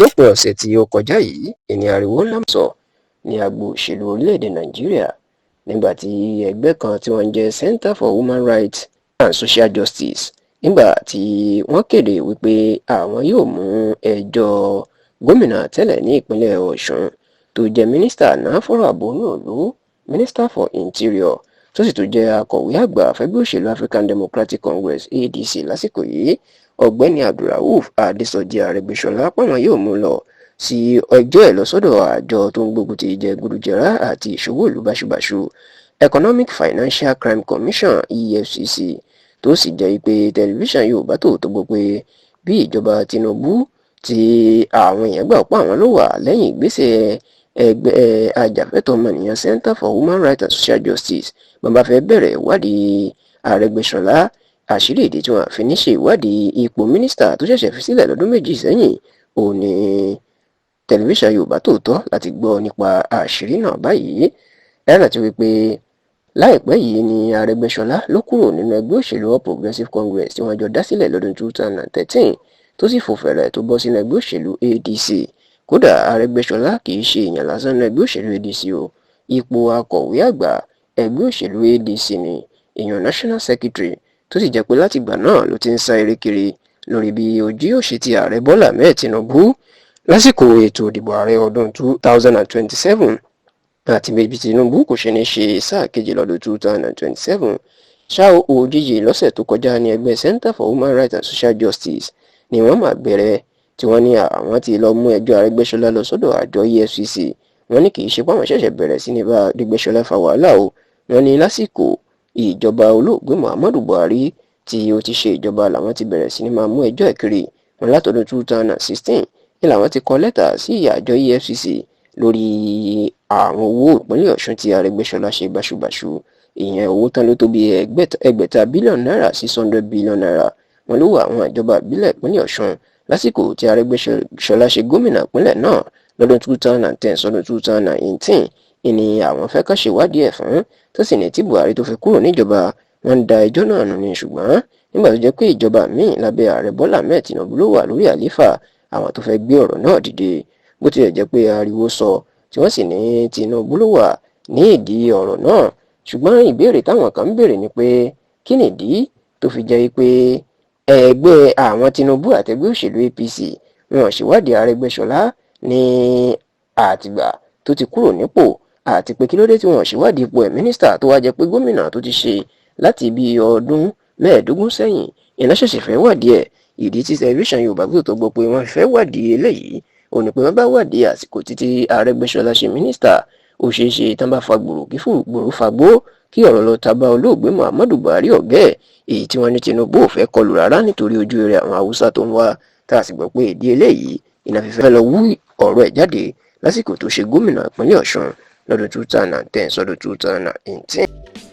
Lópin ọ̀sẹ̀ tí ó kọjá yìí, ìní ariwo ńlá sọ ní agbo òṣèlú orílẹ̀-èdè Nàìjíríà nígbà tí ẹgbẹ́ kan tí wọ́n ń jẹ́ Center for Human Rights and Social Justice, nígbà tí wọ́n kéde wípé àwọn yóò mú ẹjọ́ gómìnà tẹ́lẹ̀ ní ìpínlẹ̀ Ọ̀ṣun, tó jẹ́ mínísítà náà fọ́rọ̀ ààbò ìlú, Minister for Interior, tó sì tún jẹ́ akọ̀wé àgbà fẹ́gbẹ́ òṣèlú African Democratic Congress, ADC, lásìkò yìí, Ọ̀gbẹ́ni Abdulrauf Adésọjí Arẹ́gbẹ́ṣọlá, páwọn yóò mú lọ sí ẹjọ́ ẹ̀ lọ sọ́dọ̀ àjọ tó ń gbógun ti jẹgúdújẹrá àti ìṣòwò ìlú báṣubàṣu, Economic Financial Crime Commission, EFCC. Tó sì jẹ́ pé tẹlifíṣàn Yorùbá Tòótọ́ gbọ́ pé bí ìjọba Tinubu tí àwọn èèyàn gbà pé àwọn ló wà lẹ́yìn ìgbésẹ̀ ẹgbẹ́ ajàfẹ́tọ̀ọ́ ọmọnìyàn Center for Human Rights and Social Justice bọ́n bá fẹ́ bẹ̀rẹ̀ ìwádìí Arẹ́gbẹ́ṣọlá, àṣírí ìdí tí wọ́n fi ní ṣe ìwádìí ipò mínísítà tó ṣẹ̀ṣẹ̀ fi sílẹ̀ lọ́dún 2 sẹ́yìn ò ní tẹlifíṣàn Yorùbá Tòótọ́ láti gbọ́ nípa àṣírí náà báyìí. Ẹ rántí wípé láìpẹ́ yìí ni Arẹ́gbẹ́ṣọlá ló kúrò nínú ẹgbẹ́ òṣèlú All Progressives Congress tí wọ́n jọ dá sílẹ̀ lọ́dún 2013, tó sì fò fẹ̀rẹ̀ tó bọ́ sínú ẹgbẹ́ òṣèlú ADC. Kódà, Arẹ́gbẹ́ṣọlá kì í ṣe èèyàn lásán nínú ẹgbẹ́ òṣèlú ADC o. Ipò akọ̀wé àgbà ẹgbẹ́ òṣèlú ADC ni, èèyàn national secretary, tó sì jẹ́ pé látìgbà náà ló ti ń sá eré kiri lórí bí ojú yóò ṣe ti Ààrẹ Bọ́lá Ahmed Tinubu lásìkò ètò ìdìbò ààrẹ ọdún 2027, àti bí Tinubu kò ṣe ní ṣe sáà kejì lọ́dún 2027. Ṣá òjijì lọ́sẹ̀ tó kọjá ní ẹgbẹ́ Center for Human Rights and Social Justice ni wọ́n máa bẹ̀rẹ̀ tí wọ́n ní àwọn ti lọ mú ẹjọ́ Arẹ́gbẹ́ṣọlá lọ sọ́dọ̀ àjọ EFCC. Wọ́n ní kì í ṣe pé àwọn ṣẹ̀ṣẹ̀ bẹ̀rẹ̀ sí ní bá Arẹ́gbẹ́ṣọlá fa wàhálà o. Wọ́n ní lásìkò ìjọba olóògbé Muhammadu Buhari tí ó ti ṣe ìjọba làwọn ti bẹ̀rẹ̀ sí ní máa mú ẹjọ́ ẹ̀ kiri. Wọn látọdún 2016 ní làwọn ti kọ lẹ́tà sí àjọ EFCC lórí àwọn owó ìpínlẹ̀ Ọ̀ṣun tí Arẹ́gbẹ́ṣọlá ṣe báṣubàṣu. Ìyẹn owó tán ló tó bí 600 bílíọ̀nù náírà, ₦600 billion. Wọn ló wà àwọn ìjọba ìbílẹ̀ ìpínlẹ̀ Ọ̀ṣun lásìkò tí Arẹ́gbẹ́ṣọlá ṣe gómìnà ìpínlẹ̀ náà lọ́dún 2010 sọ́dún 2018 ìní àwọn fẹ́ ká ṣèwádìí ẹ̀ fún, tó sì ní tí Buhari tó fi kúrò níjọba, wọ́n ń da ẹjọ́ náà nù ní. Ṣùgbọ́n nígbà tó jẹ́ pé ìjọba míì lábẹ́ Ààrẹ Bọ́lá Ahmed Tinubu ló wà lórí àlééfà, àwọn tó fẹ́ gbé ọ̀rọ̀ náà dìde. Bó tilẹ̀ jẹ́ pé ariwo sọ tí wọ́n sì ní Tinubu ló wà ní ìdí ọ̀rọ̀ náà, ṣùgbọ́n ìbéèrè táwọn kan ń béèrè ni pé kí nìdí tó fi jẹ́ pé ẹgbẹ́ àwọn Tinubu àtẹgbẹ́ òṣèlú APC wọn ṣèwádìí Arẹ́gbẹ́ṣọlá ní àtìgbà tó ti kúrò nípò, àti pé kí ló dé tí wọn ṣèwádìí ipò ẹ̀ mínísítà tó wá jẹ́ pé gómìnà tó ti ṣe láti bí ọdún 15 sẹ́yìn iná ṣẹ̀ṣẹ̀ fẹ́ wádìí ẹ̀? Ìdí tí tẹlifíṣàn Yorùbá tó gbọ́ pé wọ́n fẹ́ wádìí eléyìí ò ní pé wọ́n bá wádìí àsìkò títí Arẹ́gbẹ́ṣọlá ṣe mínísítà, ó ṣeé ṣe tán bá fa gbòrò kí gbòrò fagbó, kí ọ̀rọ̀ lọ ta bá olóògbé Muhammadu Buhari ọ̀gẹ́ ẹ̀, èyí tí wọ́n ní Tinubu ò fẹ́ kọlù rárá nítorí ojú rere àwọn Haúsá tó ń wá. Tá a sì gbọ́ pé ìdí eléyìí iná fífẹ́ lọ wú ọ̀rọ̀ ẹ̀ jáde lásìkò tó ṣe gómìnà ìpínlẹ̀ Ọ̀ṣun lọ́dún 2010 sọ́dún 2018.